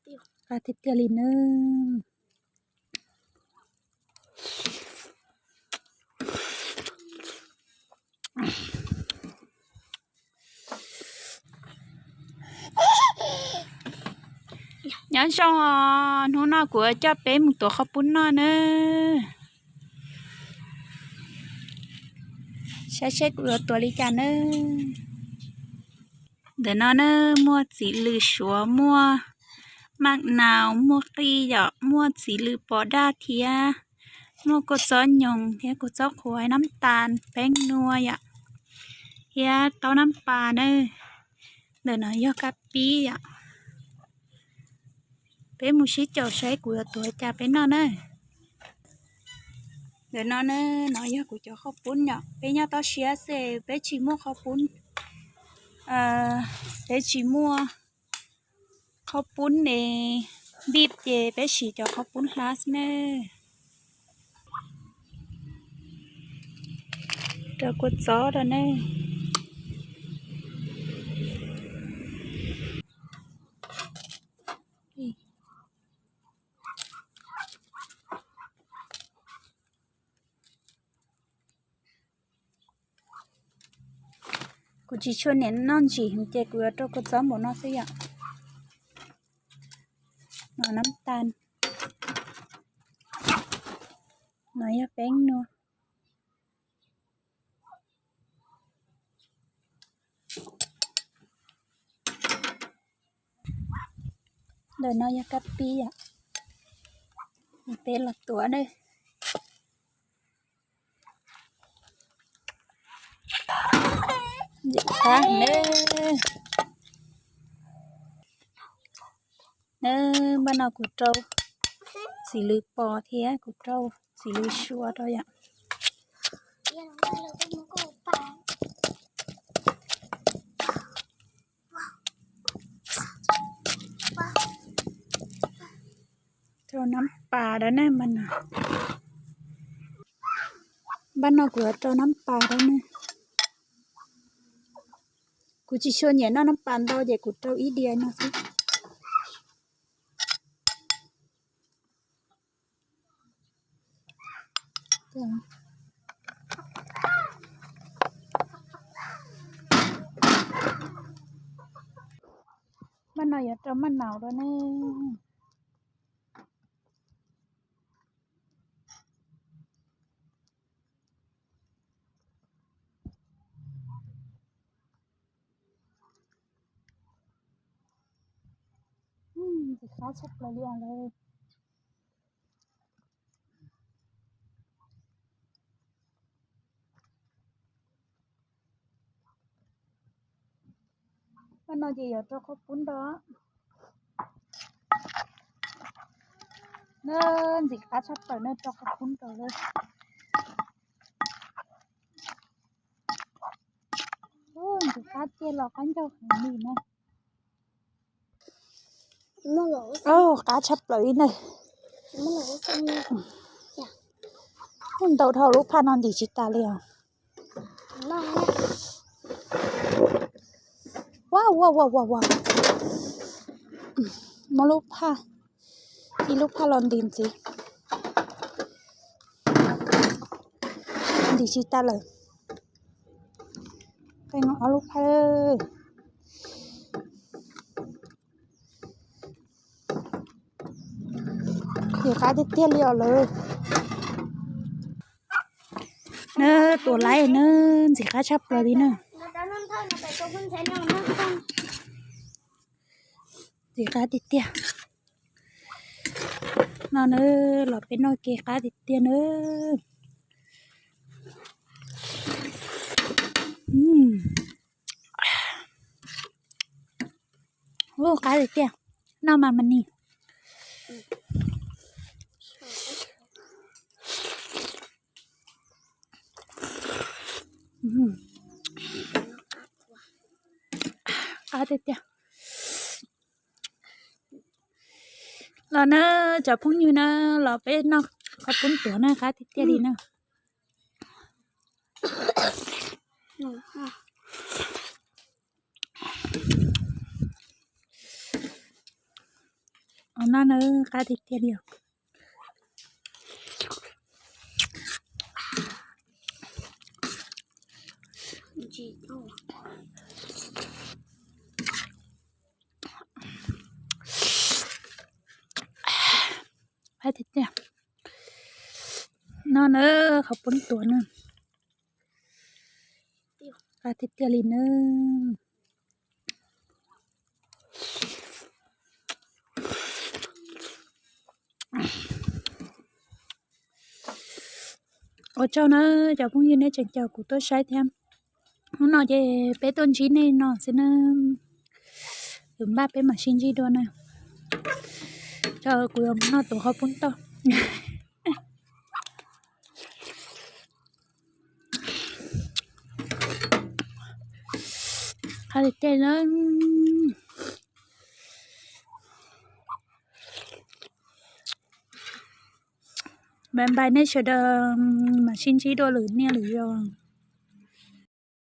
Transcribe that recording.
Qab tiag tiag li nawb. Nyob zoo os, hnub no kuv coj peb mus tuav qhov pub noj nawb. Saib seb kuv yuav tuav li cas nawb. Ntawm no na, muaj txiv lws suav, muaj maj naus, muaj qij yom, muaj txiv lws pos daj thiab, muaj kua txob nyoos thiab kua txob qhuav, nab tas, peeb nua yom, thiab taub nab pas na. Ntawm no yog kab pib yom. Peb mus sib caum saib kuv yuav tuav cas peb noj na. Ntawm no na, no yog kuv cov qhov pub yom, peb nyob toj siab xwb peb tsis muaj qhov pub, peb tsis muaj qhov pub ne, npib ces peb siv cov qhov pub hlab xwb na. Rau kua txob rau na. Kuv tsis tshua nyiam noj ntsim ces kuv yuav rau kua txob npaum no xwb yom. No nab tas, no yog peeb nua. Ntawm no yog kab pib yom. Peb los tuav na. Ntxim qab na. Na, npaj no kuv rau txiv lws pos thiab kuv rau txiv lws suav rau yom. Rau nab pas rau na, npaj no. Npaj no kuv yuav rau nab pas rau na. Kuv tsis tshua nyiam noj nab pas ntau ces kuv rau ib diav no xwb. Npaj no yuav rau maj naus rau ne. Ntxim qab tshaj plaws li os lawm. Npaj no ces yuav rau qhov pub nrau. Na, ntxim qab tshaj plaws na, rau qhov pub nrau lawm. Ntxim qab tiag los qab ncauj heev li na. Qab tshaj plaws li na. Ntau dhau lub phaj no ntim tsis tas li os. Ua ua ua ua ua. Muab lub phaj, ib lub phaj los ntim ntxiv. Ntim tsis tas lawm. Qee ob lub phaj. Ntxim qab tiag tiag li os lawm. Na, tuav laib na, ntxim qab tshaj plaws li na. Ntxim qab tiag tiag. No na, los peb noj kev qab tiag tiag na. Ua qab tiag tiag, noj mas mas nis. Qab tiag tiag. Los na, cov phooj ywg na, los peb noj qhov pub tuav na, qab tiag tiag li na. Os, no na, qab tiag tiag li os. Qab tiag tiag. No na, qhov poob tuas na. Qab tiag tiag li na. Ua tsaug na cov phooj ywg nej tseem caum kuv tuaj saib thiab. Hnub no ces peb tuaj ntsib nej no xwb na. Kuv npaj peb mam sib ntsib dua na. Tso kuv yuav mus noj tuav qhov poob toj. Qab tiag tiag na. Bye bye nej sawv daws, mam sib ntsib dua lwm niaj lwm zaus.